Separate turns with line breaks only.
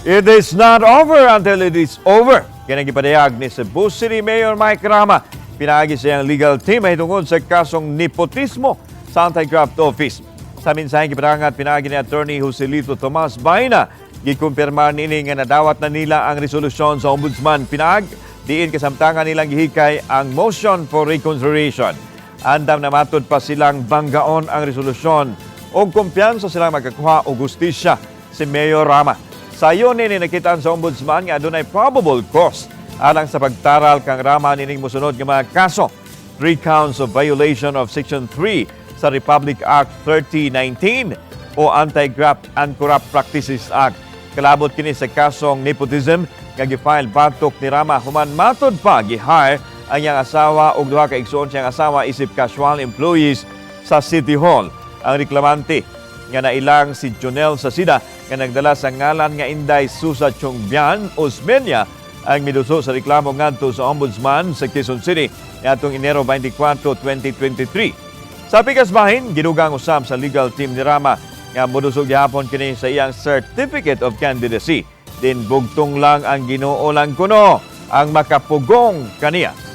It is not over until it is over. Kini gipadayag ni Cebu City Mayor Mike Rama pinaagi sa iyang legal team ay tungod sa kasong nepotismo sa Anti-Graft Office. Sa mensahe gipadangat pinaagi ni Attorney Joselito Tomas Baina, gikumpirma niini nga nadawat na nila ang resolusyon sa Ombudsman pinaag diin kasamtangan nilang gihikay ang motion for reconsideration. Andam na matud pa silang banggaon ang resolusyon o kumpiyansa silang magkakuha og hustisya si Mayor Rama. Sayon nini nakitaan sa Ombudsman nga adunay probable cause alang sa pagtaral kang Rama nining mosunod nga mga kaso. Three counts of violation of Section 3 sa Republic Act 3019 o Anti-Graft and Corrupt Practices Act. Kalabot kini sa kasong nepotism nga gi-file batok ni Rama human matod pa gi-hire ang iyang asawa ug duha ka igsuon siyang asawa isip casual employees sa City Hall. Ang reklamante nga nailang si Jonel Sasida nga nagdala sa ngalan nga Inday Susa Chongbian Osmeña ang miduso sa reklamo ngadto sa Ombudsman sa Quezon City niadtong Enero 24, 2023. Sa pikas bahin, gidugang usab sa legal team ni Rama nga modusog gihapon kini sa iyang Certificate of Candidacy. Din bugtong lang ang Ginoo lang kuno ang makapugong kaniya.